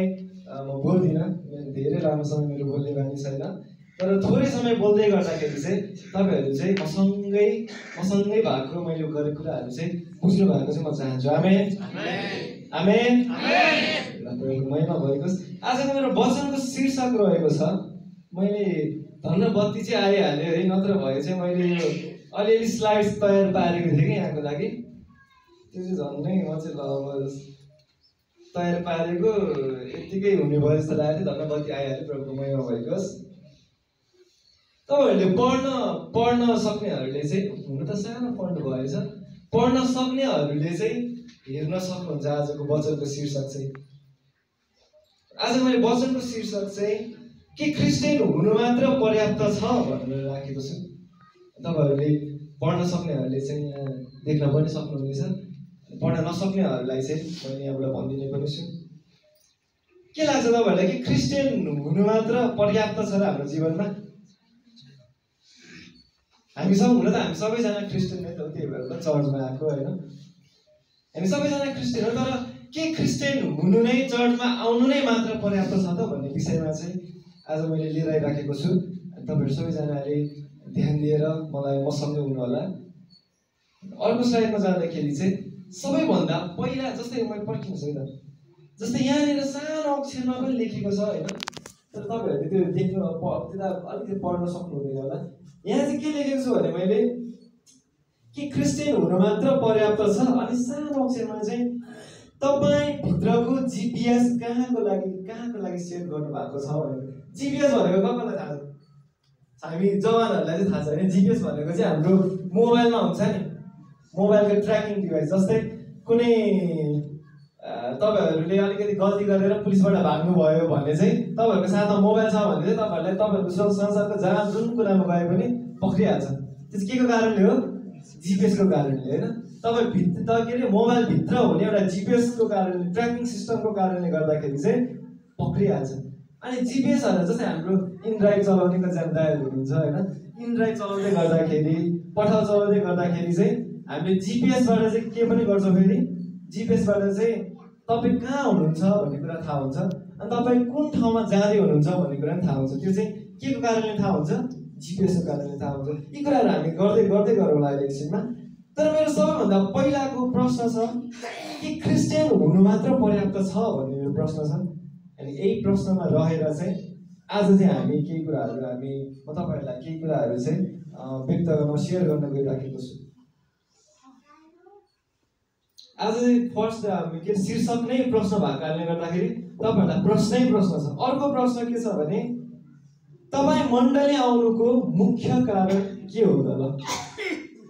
समय म बोल्दिनँ, धेरै लामो समय मेरो बोल्ने बानी छैन, तर थोरै समय बोल्दै गर्दाखेरि चाहिँ तपाईँहरू चाहिँ मसँगै भएको मैले गरेको कुराहरू चाहिँ बुझ्नु भएको चाहिँ म चाहन्छु। आमेन आमेन महिमा भएको। आजको मेरो वचनको शीर्षक रहेको छ, मैले धन्न बत्ती चाहिँ आइहाल्यो है, नत्र भए चाहिँ मैले यो अलिअलि स्लाइड्स तयार पारेको थिएँ कि यहाँको लागि, त्यो चाहिँ झन्नै म चाहिँ ल अब तयार पारेको यत्तिकै हुने भयो जस्तो लाग्यो। धन्न बत्ती आइहाल्यो, प्रभुको महिमा भएको। तपाईँहरूले पढ्न सक्नेहरूले चाहिँ, हुन त सानो पढ्नु भएछ, पढ्न सक्नेहरूले चाहिँ हेर्न सक्नुहुन्छ आजको वचनको शीर्षक चाहिँ। आज मैले वचनको शीर्षक चाहिँ के क्रिस्चियन हुनु मात्र पर्याप्त छ भनेर राखेको छु। तपाईँहरूले पढ्न सक्नेहरूले चाहिँ यहाँ देख्न पनि सक्नुहुनेछ, पढ्न नसक्नेहरूलाई चाहिँ मैले यहाँबाट भनिदिने पनि छु। के लाग्छ तपाईँहरूलाई कि क्रिस्चियन हुनु मात्र पर्याप्त छ र हाम्रो जीवनमा? हामी सब हुन त हामी सबैजना क्रिस्चियन नै त हो, त्यही भएर त चर्चमा आएको होइन, हामी सबैजना क्रिस्चियन हो। तर के क्रिस्चियन हुनु नै, चर्चमा आउनु नै मात्र पर्याप्त छ त भन्ने विषयमा चाहिँ आज मैले लिएर आइराखेको छु। तपाईँहरू सबैजनाले ध्यान दिएर मलाई मसँगै हुनु होला। अर्को स्लाइडमा जाँदाखेरि चाहिँ सबैभन्दा पहिला, जस्तै मैले पर्खिनुहोस् है त, जस्तै यहाँनिर सानो अक्षरमा पनि लेखेको छ होइन, तर तपाईँहरूले त्यो देख्नु त्यता अलिकति पढ्न सक्नुहुँदैन होला। यहाँ चाहिँ के लेखेको छु भने मैले कि क्रिस्चियन हुनु मात्र पर्याप्त छ, अनि सानो अक्षरमा चाहिँ तपाईँभित्रको जिपिएस कहाँको लागि सेट गर्नु भएको छ भनेर। जिपिएस भनेको कसलाई थाहा छ? हामी जवानहरूलाई चाहिँ थाहा छ होइन। जिपिएस भनेको चाहिँ हाम्रो मोबाइलमा हुन्छ नि, मोबाइलको ट्र्याकिङ डिभाइस। जस्तै कुनै तपाईँहरूले अलिकति गल्ती गरेर पुलिसबाट भाग्नु भयो भने चाहिँ तपाईँहरूको साथमा मोबाइल छ भने चाहिँ तपाईँहरूलाई तपाईँहरूको संसारको जहाँ जुन कुरामा गए पनि पक्रिहाल्छ। त्यो चाहिँ के को कारणले हो? जिपिएसको कारणले होइन। तपाईँ के अरे मोबाइलभित्र हुने एउटा जिपिएसको कारणले, ट्र्याकिङ सिस्टमको कारणले गर्दाखेरि चाहिँ पक्रिहाल्छ। अनि जिपिएसहरू जस्तै हाम्रो इनड्राइभ चलाउने कतिजना दाइहरू हुनुहुन्छ होइन, इनड्राइभ चलाउँदै गर्दाखेरि, पठाउ चलाउँदै गर्दाखेरि चाहिँ हामीले जिपिएसबाट चाहिँ के पनि गर्छौँ, फेरि जिपिएसबाट चाहिँ तपाईँ कहाँ हुनुहुन्छ भन्ने कुरा थाहा हुन्छ, अनि तपाईँ कुन ठाउँमा जाँदै हुनुहुन्छ भन्ने कुरा पनि थाहा हुन्छ। त्यो चाहिँ के को कारणले थाहा हुन्छ? जिपिएसको कारणले थाहा हुन्छ। यी कुराहरू हामी गर्दै गरौँला अहिले एकछिनमा। तर मेरो सबैभन्दा पहिलाको प्रश्न छ कि क्रिस्चियन हुनु मात्र पर्याप्त छ भन्ने मेरो प्रश्न छ। अनि यही प्रश्नमा रहेर चाहिँ आज चाहिँ हामी केही कुराहरू म तपाईँहरूलाई केही कुराहरू चाहिँ व्यक्त गर्न, सेयर गर्न गइराखेको छु। आज चाहिँ फर्स्ट हामी के शीर्षक नै प्रश्न भएको कारणले गर्दाखेरि तपाईँहरूलाई प्रश्न छ। अर्को प्रश्न के छ भने तपाईँ मण्डली आउनुको मुख्य कारण के हो त? ल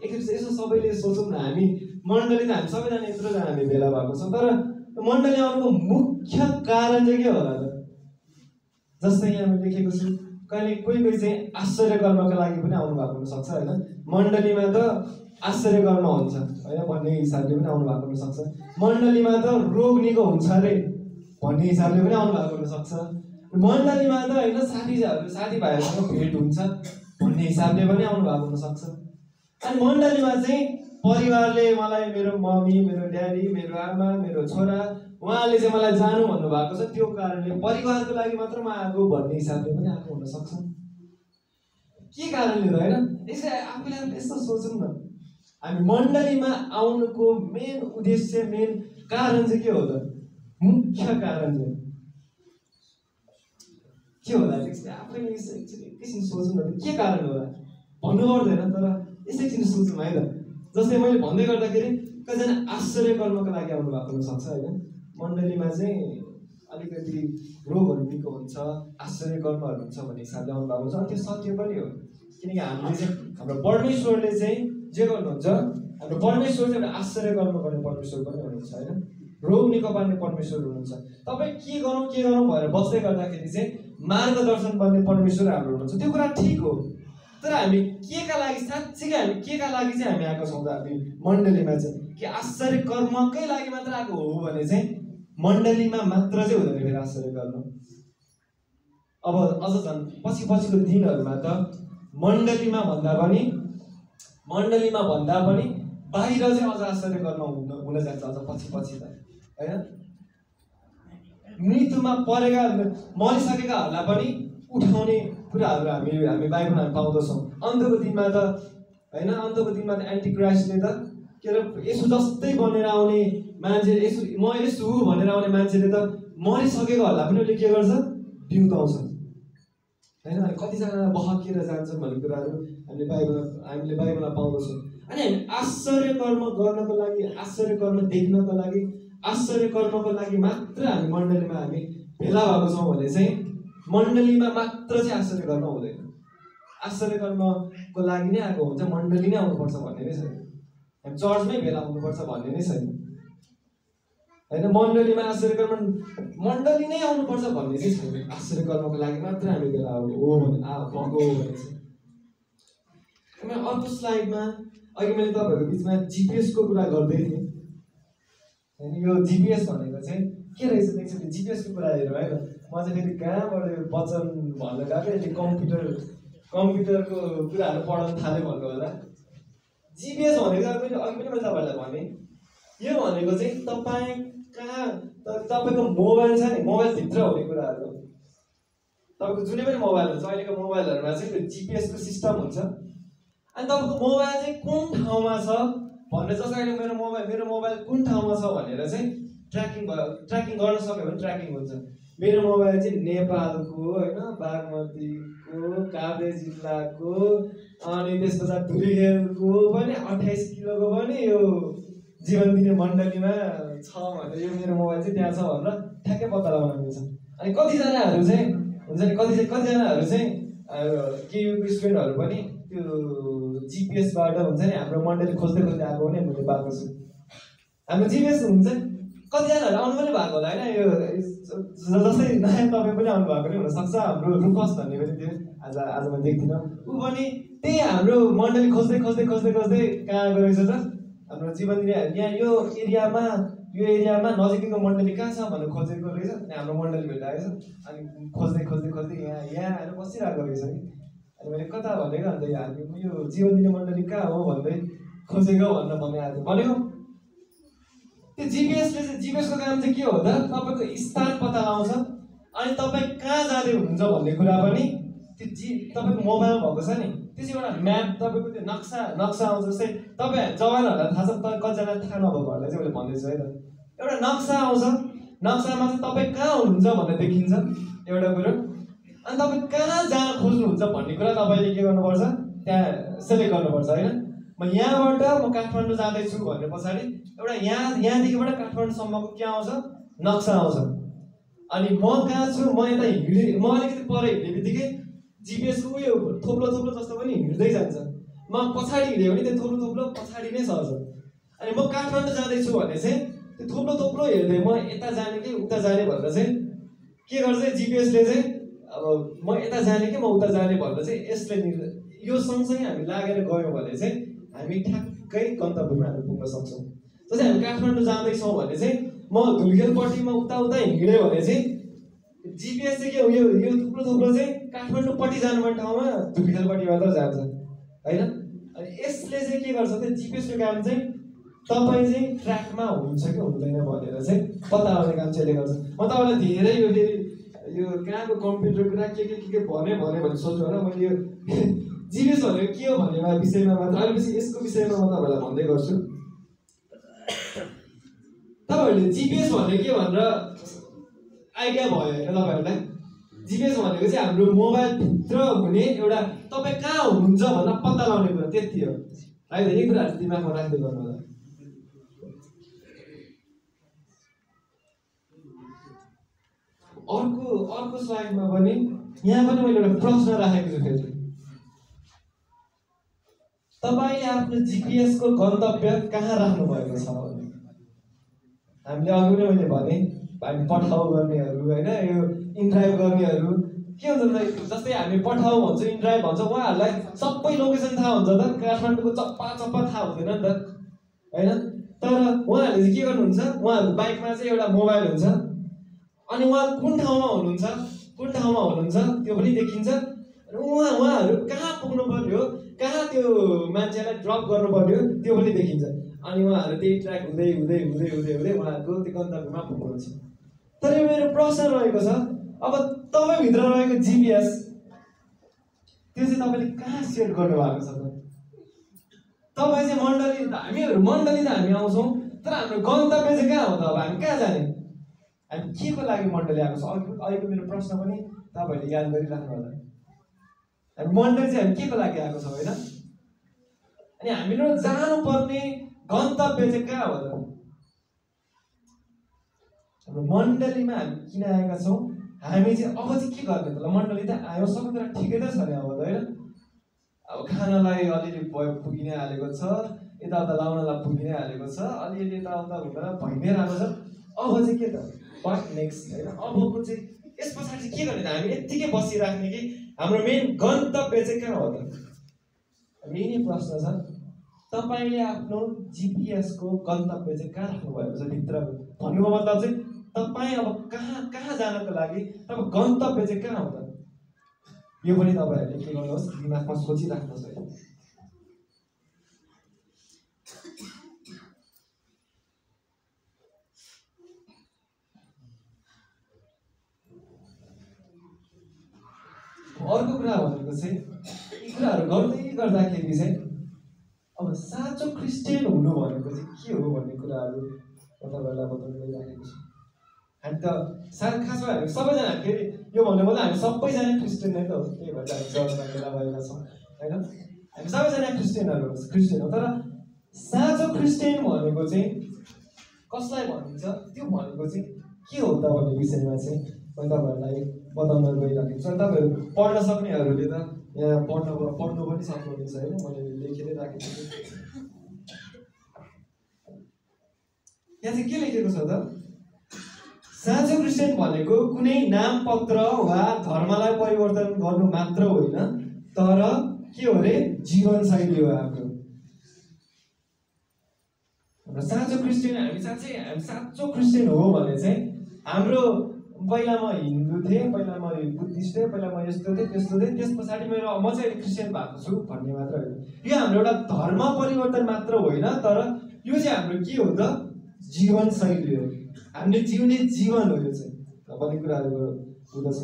एकचोटि यसो सबैले सोचौँ न, हामी मण्डली त हामी सबैजना यत्रोजना हामी भेला भएको छौँ, तर मण्डली आउनुको मुख्य कारण चाहिँ के होला त? जस्तै यहाँ मैले लेखेको छु, कोही चाहिँ आश्चर्य गर्नको लागि पनि आउनु भएको हुनसक्छ होइन। मण्डलीमा त आश्चर्य गर्न हुन्छ होइन भन्ने हिसाबले पनि आउनु भएको हुनसक्छ। मण्डलीमा त रोग निको हुन्छ अरे भन्ने हिसाबले पनि आउनु भएको हुनसक्छ। मण्डलीमा त होइन साथीभाइहरूसँग भेट हुन्छ भन्ने हिसाबले पनि आउनु भएको हुनसक्छ। अनि मण्डलीमा चाहिँ परिवारले मलाई, मेरो मम्मी, मेरो ड्याडी, मेरो आमा, मेरो छोरा, उहाँले चाहिँ मलाई जानु भन्नुभएको छ, त्यो कारणले परिवारको लागि मात्र म आएको भन्ने हिसाबले पनि आएको हुनसक्छ। के कारणले त होइन, यसै आफूले यस्तो सोचौँ न, हामी मण्डलीमा आउनुको मेन उद्देश्य, मेन कारण चाहिँ के हो त? मुख्य कारण चाहिँ के होला? आफैले एकैछिन सोचौँ न, के कारण होला भन्नु पर्दैन, तर यसैछिन सोचौँ है त। जस्तै मैले भन्दै गर्दाखेरि कतिजना आश्चर्य गर्नको लागि आउनु भएको हुनसक्छ होइन। मण्डलीमा चाहिँ अलिकति रोगहरू निको हुन्छ, आश्चर्य कर्महरू हुन्छ भन्ने हिसाबले आउनु भएको हुन्छ। अनि त्यो सत्य पनि हो, किनकि हामीले चाहिँ हाम्रो परमेश्वरले चाहिँ जे गर्नुहुन्छ, हाम्रो परमेश्वर चाहिँ एउटा आश्चर्य कर्म गर्ने परमेश्वर पनि हुनुहुन्छ होइन, रोग निको पार्ने परमेश्वर हुनुहुन्छ। तपाईँ के गरौँ भनेर बस्दै गर्दाखेरि चाहिँ मार्गदर्शन गर्ने परमेश्वर हाम्रो हुनुहुन्छ। त्यो कुरा ठिक हो, तर हामी के का लागि, साँच्चीकै हामी के का लागि चाहिँ हामी आएको छौँ त? हामी मण्डलीमा चाहिँ के आश्चर्य कर्मकै लागि मात्र आएको हो भने चाहिँ मण्डलीमा मात्र चाहिँ हुँदैन फेरि आश्चर्य कर्म। अब अझ झन् पछिको दिनहरूमा त मण्डलीमा भन्दा पनि बाहिर चाहिँ अझ आश्चर्य कर्म हुन जान्छ, अझ पछि त होइन। मृत्युमा परेका मरिसकेकाहरूलाई पनि उठाउने कुराहरू हामी बाइबलमा पाउँदछौँ। अन्तको दिनमा त होइन, अन्तको दिनमा त एन्टिक्राइस्टले त के अरे यसो जस्तै बनेर आउने मान्छे, यसो म यसो हुँ भनेर आउने मान्छेले त मरिसकेकोहरूलाई पनि उसले के गर्छ, बिउताउँछ होइन। अनि कतिजना बहकिएर जान्छन् भन्ने कुराहरू हामीले बाइबलमा पाउँदछौँ। अनि हामी आश्चर्य कर्म गर्नको लागि, आश्चर्य कर्म देख्नको लागि, आश्चर्य कर्मको लागि मात्र हामी मण्डलीमा हामी भेला भएको छौँ भने चाहिँ मण्डलीमा मात्र चाहिँ आश्चर्य कर्म हुँदैन। आश्चर्य कर्मको लागि नै आएको हुन्छ, मण्डली नै आउनुपर्छ भन्ने नै छैन। हामी चर्चमै भेला हुनुपर्छ भन्ने नै छैन होइन। मण्डलीमा आश्चर्य कर्म मण्डली नै आउनुपर्छ भन्ने चाहिँ छैन। आश्चर्य कर्मको लागि मात्र हामी भेला हो भने भएको हो भने चाहिँ। अर्को स्लाइडमा अघि मैले तपाईँहरूको बिचमा जिपिएसको कुरा गर्दै थिएँ होइन। यो जिपिएस भनेको चाहिँ के रहेछ एक्चुअली, जिपिएसको कुरा हेरौँ है त। म चाहिँ फेरि कहाँबाट वचन भन्न गएको, यसले कम्प्युटरको कुराहरू पढाउन थालेँ भन्नु होला। जिपिएस भनेको अघि पनि मैले तपाईँहरूलाई भने, यो भनेको चाहिँ तपाईँ कहाँ तपाईँको मोबाइल छ नि, मोबाइलभित्र हुने कुराहरू हो। तपाईँको जुनै पनि मोबाइल हुन्छ, अहिलेको मोबाइलहरूमा चाहिँ त्यो जिपिएसको सिस्टम हुन्छ। अनि तपाईँको मोबाइल चाहिँ कुन ठाउँमा छ भनेर, जस्तो अहिले मेरो मोबाइल कुन ठाउँमा छ भनेर चाहिँ ट्र्याकिङ गर्न सक्यो भने ट्र्याकिङ हुन्छ। मेरो मोबाइल चाहिँ नेपालको होइन, बागमतीको, काभ्रे जिल्लाको, अनि त्यस पछाडि धुलीखेलको पनि 28 किलोको पनि यो जीवन दिने मण्डलीमा छ भनेर यो मेरो मोबाइल चाहिँ त्यहाँ छ भनेर ठ्याक्कै पत्ता लगाउन मिल्छ। अनि कतिजनाहरू चाहिँ हुन्छ नि, कतिजनाहरू चाहिँ केयुको स्टुडेन्टहरू पनि त्यो जिपिएसबाट हुन्छ नि हाम्रो मण्डली खोज्दै आएको पनि मैले पाएको छु। हाम्रो जिपिएस हुन्छ, कतिजनाहरू आउनु पनि भएको होला होइन। यो जस्तै नयाँ तपाईँ पनि आउनु भएको नि हुनसक्छ। हाम्रो रुपस भन्ने पनि थियो, आज मैले देख्दिनँ। ऊ पनि त्यही हाम्रो मण्डली खोज्दै कहाँ गएछ त, हाम्रो जीवन दिने यहाँ यो एरियामा नजिकैको मण्डली कहाँ छ भनेर खोजेको रहेछ। अनि हाम्रो मण्डली भेटाएछ। अनि खोज्दै यहाँ आएर बसिरहेको रहेछ कि। अनि मैले कता भनेको, अन्त हामी यो जीवन दिने मण्डली कहाँ हो भन्दै खोजेको भनेको त्यो जिपिएसको काम चाहिँ के हो त, तपाईँको स्थान पत्ता लगाउँछ। अनि तपाईँ कहाँ जाँदै हुनुहुन्छ भन्ने कुरा पनि त्यो तपाईँको मोबाइलमा भएको छ नि, त्यो चाहिँ एउटा म्याप, तपाईँको त्यो नक्सा आउँछ। जस्तै तपाईँ जवानहरूलाई थाहा छ, कतिजना थाहा नभएकोहरूलाई चाहिँ मैले भन्दैछु है त। एउटा नक्सा आउँछ, नक्सामा चाहिँ तपाईँ कहाँ हुनुहुन्छ भनेर देखिन्छ एउटा कुरो। अनि तपाईँ कहाँ जान खोज्नुहुन्छ भन्ने कुरा तपाईँले के गर्नुपर्छ, त्यहाँ सेलेक्ट गर्नुपर्छ होइन। म यहाँबाट म काठमाडौँ जाँदैछु भने पछाडि एउटा यहाँदेखिबाट काठमाडौँसम्मको के आउँछ, नक्सा आउँछ। अनि म कहाँ छु, म यता म अलिकति पर हिँड्ने बित्तिकै जिपिएसको उयो थोप्लो जस्तो पनि हिँड्दै जान्छ। म पछाडि हिँड्यो भने त्यो थोप्लो पछाडि नै सर्छ। अनि म काठमाडौँ जाँदैछु भने चाहिँ त्यो थोप्लो हेर्दै म यता जाने कि उता जाने भनेर चाहिँ के गर्छ जिपिएसले चाहिँ, अब म यता जाने कि म उता जाने भनेर चाहिँ यसले यो सँगसँगै हामी लागेर गयौँ भने चाहिँ हामी ठ्याक्कै गन्तव्यमा हामी पुग्न सक्छौँ। जस्तै हामी काठमाडौँ जाँदैछौँ भने चाहिँ म धुलिखेलपट्टिमा उता हिँड्यो भने चाहिँ जिपिएस चाहिँ के हो, यो थुप्रो चाहिँ काठमाडौँपट्टि जानुपर्ने ठाउँमा धुलिखेलपट्टि मात्र जान्छ होइन। अनि यसले चाहिँ के गर्छ त, जिपिएसको काम चाहिँ तपाईँ चाहिँ ट्र्याकमा हुनुहुन्छ कि हुँदैन भनेर चाहिँ पत्ता लगाउने काम चाहिँ यसले गर्छ। म तपाईँलाई धेरै यो फेरि यो कहाँको कम्प्युटर कुरा के भने सोच्नु होला। मैले यो जिपिएस भनेको के हो भन्ने विषयमा मात्र अलिपछि यसको विषयमा म तपाईँहरूलाई भन्दै गर्छु। तपाईँहरूले जिपिएस भनेको के भनेर आइडिया भयो होइन तपाईँहरूलाई। जिपिएस भनेको चाहिँ हाम्रो मोबाइलभित्र हुने एउटा तपाईँ कहाँ हुनुहुन्छ भनेर पत्ता लगाउने कुरा, त्यति हो है त। यही कुराहरू दिमागमा राख्दै गर्नु होला। अर्को स्लाइडमा पनि यहाँ पनि मैले एउटा प्रश्न राखेको छु फेरि। तपाईँले आफ्नो जिपिएसको गन्तव्य कहाँ राख्नु भएको छ भने हामीले अघि नै मैले भने, हामी पठाउ गर्नेहरू होइन, यो इनड्राइभ गर्नेहरू के हुन्छ त, जस्तै हामी पठाउ भन्छौँ, इनड्राइभ भन्छौँ, उहाँहरूलाई सबै लोकेसन थाहा हुन्छ त, काठमाडौँको चप्पा थाहा हुँदैन नि त होइन। तर उहाँहरूले चाहिँ के गर्नुहुन्छ, उहाँहरूको बाइकमा चाहिँ एउटा मोबाइल हुन्छ। अनि उहाँ कुन ठाउँमा हुनुहुन्छ त्यो पनि देखिन्छ। अनि उहाँहरू कहाँ पुग्नु पर्यो, कहाँ त्यो मान्छेलाई ड्रप गर्नु पर्यो त्यो पनि देखिन्छ। अनि उहाँहरू त्यही ट्र्याक हुँदै उहाँहरूको त्यो गन्तव्यमा पुग्नुहुन्छ तर यो मेरो प्रश्न रहेको छ, अब तपाईँभित्र रहेको जिपिएस त्यो चाहिँ तपाईँले कहाँ सेट गर्नुभएको छ त? तपाईँ चाहिँ मण्डली, हामीहरू मण्डली त हामी आउँछौँ, तर हाम्रो गन्तव्य चाहिँ कहाँ हो त? अब हामी कहाँ जाने? हामी के को लागि मण्डली आएको छ? अहिलेको मेरो प्रश्न पनि तपाईँहरूले याद गरिराख्नु होला। हामी मण्डली चाहिँ हामी के को लागि आएको छौँ होइन? अनि हामीहरू जानुपर्ने गन्तव्य चाहिँ कहाँ हो त? हाम्रो मण्डलीमा हामी किन आएका छौँ? हामी चाहिँ अब चाहिँ के गर्ने त? ल मण्डली त आयो, सबै कुरा ठिकै त छ नि अब त होइन? अब खानालाई अलिअलि पुगि नै हालेको छ, यताउता लाउनलाई पुगि नै हालेको छ, अलिअलि यताउता हुँदा भइ नै रहेको छ। अब चाहिँ के त? वाट नेक्स्ट होइन? अबको चाहिँ यस पछाडि चाहिँ के गर्ने त? हामी यत्तिकै बसिराख्ने कि हाम्रो मेन गन्तव्य चाहिँ कहाँ हो त? यही नै प्रश्न छ। तपाईँले आफ्नो जिपिएसको गन्तव्य चाहिँ कहाँ राख्नु भएको छ भित्र? भन्नुको मतलब चाहिँ तपाईँ अब कहाँ जानको लागि तपाईँ गन्तव्य चाहिँ कहाँ हो त? यो पनि तपाईँहरूले के गर्नुहोस्, दिमागमा सोचिराख्नुहोस् है। अर्को कुरा भनेको चाहिँ यी कुराहरू गर्दै गर्दाखेरि चाहिँ अब साँचो क्रिस्चियन हुनु भनेको चाहिँ के हो भन्ने कुराहरू तपाईँहरूलाई बताउनु गइराखेको छु। हामी त खासमा हामी सबैजना फेरि यो भन्नु पर्दा हामी सबैजना क्रिस्चियन नै त हो, त्यही भएर हामी चर्चमा भेला भएका छौँ होइन? हामी सबैजना क्रिस्चियन हो। तर साँचो क्रिस्चियन भनेको चाहिँ कसलाई भनिन्छ, त्यो भनेको चाहिँ के हो त भन्ने विषयमा चाहिँ मैले तपाईँहरूलाई बताउन गइराखेको छु। अनि तपाईँहरू पढ्न सक्नेहरूले त यहाँ पढ्नु पनि सक्नुहुनेछ होइन? मैले लेखेरै राखेको छु। यहाँ चाहिँ के लेखेको छ त? साँचो क्रिस्चियन भनेको कुनै नामपत्र वा धर्मलाई परिवर्तन गर्नु मात्र होइन, तर के हो रे? जीवनशैली हो हाम्रो। साँचो क्रिस्चियन हामी साँचो क्रिस्चियन हो भने चाहिँ हाम्रो पहिला म हिन्दू थिएँ, पहिला म बुद्धिस्ट थिएँ, पहिला म यस्तो थिएँ त्यस्तो थिएँ, त्यस पछाडि म चाहिँ अहिले क्रिस्चियन भएको छु भन्ने मात्र होइन। यो हाम्रो एउटा धर्म परिवर्तन मात्र होइन, तर यो चाहिँ हाम्रो के हो त? जीवनशैली हो। हामीले जिउने जीवन हो यो चाहिँ भन्ने कुराहरू हुँदछ।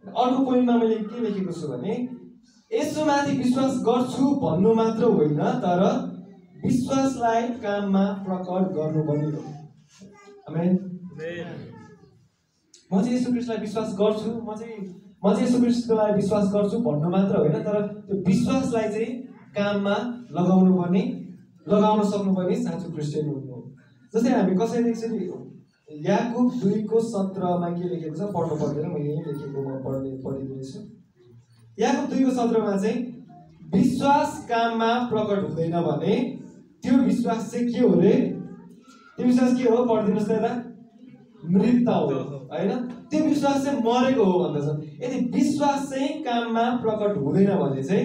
अर्को पोइन्टमा मैले के लेखेको छु भने यसोमाथि विश्वास गर्छु भन्नु मात्र होइन, तर विश्वासलाई काममा प्रकट गर्नु पनि हो। आमेन। म चाहिँ येशू ख्रीष्टलाई विश्वास गर्छु, म चाहिँ येशू ख्रीष्टलाई विश्वास गर्छु भन्नु मात्र होइन, तर त्यो विश्वासलाई चाहिँ काममा लगाउन सक्नुपर्ने साँचो क्रिस्चियन हुनु हो। जस्तै हामी कसैले एकचोटि याकुब 2:17 के लेखेको छ पढ्नु पर्दैन, म यही लेखेको म पढिदिनेछु। याकुब 2:17 चाहिँ विश्वास काममा प्रकट हुँदैन भने त्यो विश्वास चाहिँ के हो रे? त्यो विश्वास के हो? पढिदिनुहोस् त यता। मृत हो होइन? त्यो विश्वास चाहिँ मरेको हो भन्दछ। यदि विश्वास चाहिँ काममा प्रकट हुँदैन भने चाहिँ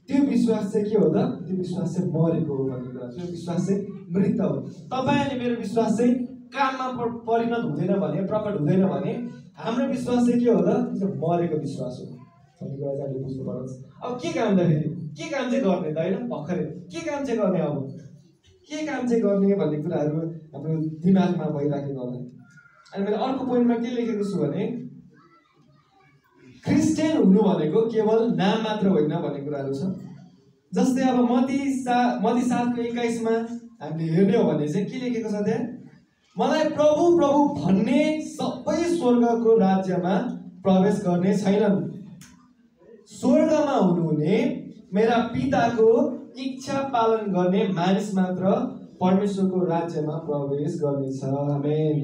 त्यो विश्वास चाहिँ के हो त? त्यो विश्वास चाहिँ मरेको हो भन्ने कुरा। त्यो विश्वास चाहिँ मृत हो। तपाईँ अनि मेरो विश्वास चाहिँ काममा परिणत हुँदैन भने, प्रकट हुँदैन भने हाम्रो विश्वास चाहिँ के हो त? त्यो मरेको विश्वास हो भन्ने कुरा चाहिँ हामीले बुझ्नु पर्छ। अब के काम त फेरि? के काम चाहिँ गर्ने त होइन? भर्खरै के काम चाहिँ गर्ने? अब के काम चाहिँ गर्ने भन्ने कुराहरू हाम्रो दिमागमा भइराखेको होला। अनि मैले अर्को पोइन्टमा के लेखेको छु भने क्रिस्चियन हुनु भनेको केवल नाम मात्र होइन भन्ने कुराहरू छ। जस्तै अब मत्ती 7:21 हामीले हेर्ने हो भने चाहिँ के लेखेको छ त्यहाँ? मलाई प्रभु प्रभु भन्ने सबै स्वर्गको राज्यमा प्रवेश गर्ने छैनन्, स्वर्गमा हुनुहुने मेरा पिताको इच्छा पालन गर्ने मानिस मात्र परमेश्वरको राज्यमा प्रवेश गर्नेछ। आमेन।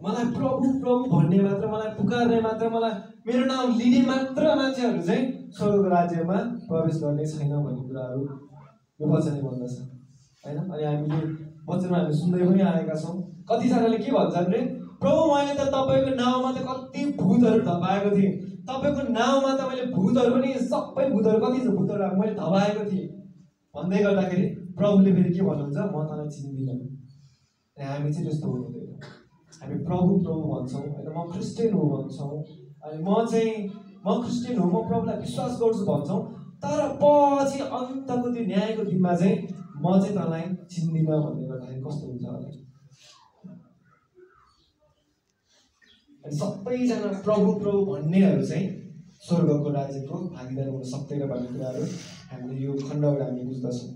मलाई प्रभु प्रभु भन्ने मात्र, मलाई पुकार्ने मात्र, मलाई मेरो नाम लिने मात्र मान्छेहरू चाहिँ स्वर्गको राज्यमा प्रवेश गर्ने छैन भन्ने कुराहरू यो वचनले भन्दछ होइन? अनि हामीले वचनमा हामी सुन्दै पनि आएका छौँ। कतिजनाले के भन्छन् रे? प्रभु मैले त तपाईँको नाउँमा त कति भूतहरू धपाएको थिएँ, तपाईँको नाउँमा त मैले भूतहरू पनि सबै भूतहरू कति भूतहरू मैले धपाएको थिएँ भन्दै गर्दाखेरि प्रभुले फेरि के भन्नुहुन्छ? म तँलाई चिन्दिनँ। हामी चाहिँ त्यस्तो हुँदैन। हामी प्रभु प्रभु भन्छौँ होइन? म क्रिस्चियन हो भन्छौँ, अनि म क्रिस्चियन हो, म प्रभुलाई विश्वास गर्छु भन्छौँ, तर पछि अन्तको त्यो न्यायको दिनमा चाहिँ म चाहिँ तँलाई चिन्दिनँ भन्ने गर्दाखेरि कस्तो हुन्छ होला? अनि सबैजना प्रभु प्रभु भन्नेहरू चाहिँ स्वर्गको राज्यको भागीदार हुन सक्दैन भन्ने कुराहरू हामीले यो खण्डबाट हामी बुझ्दछौँ।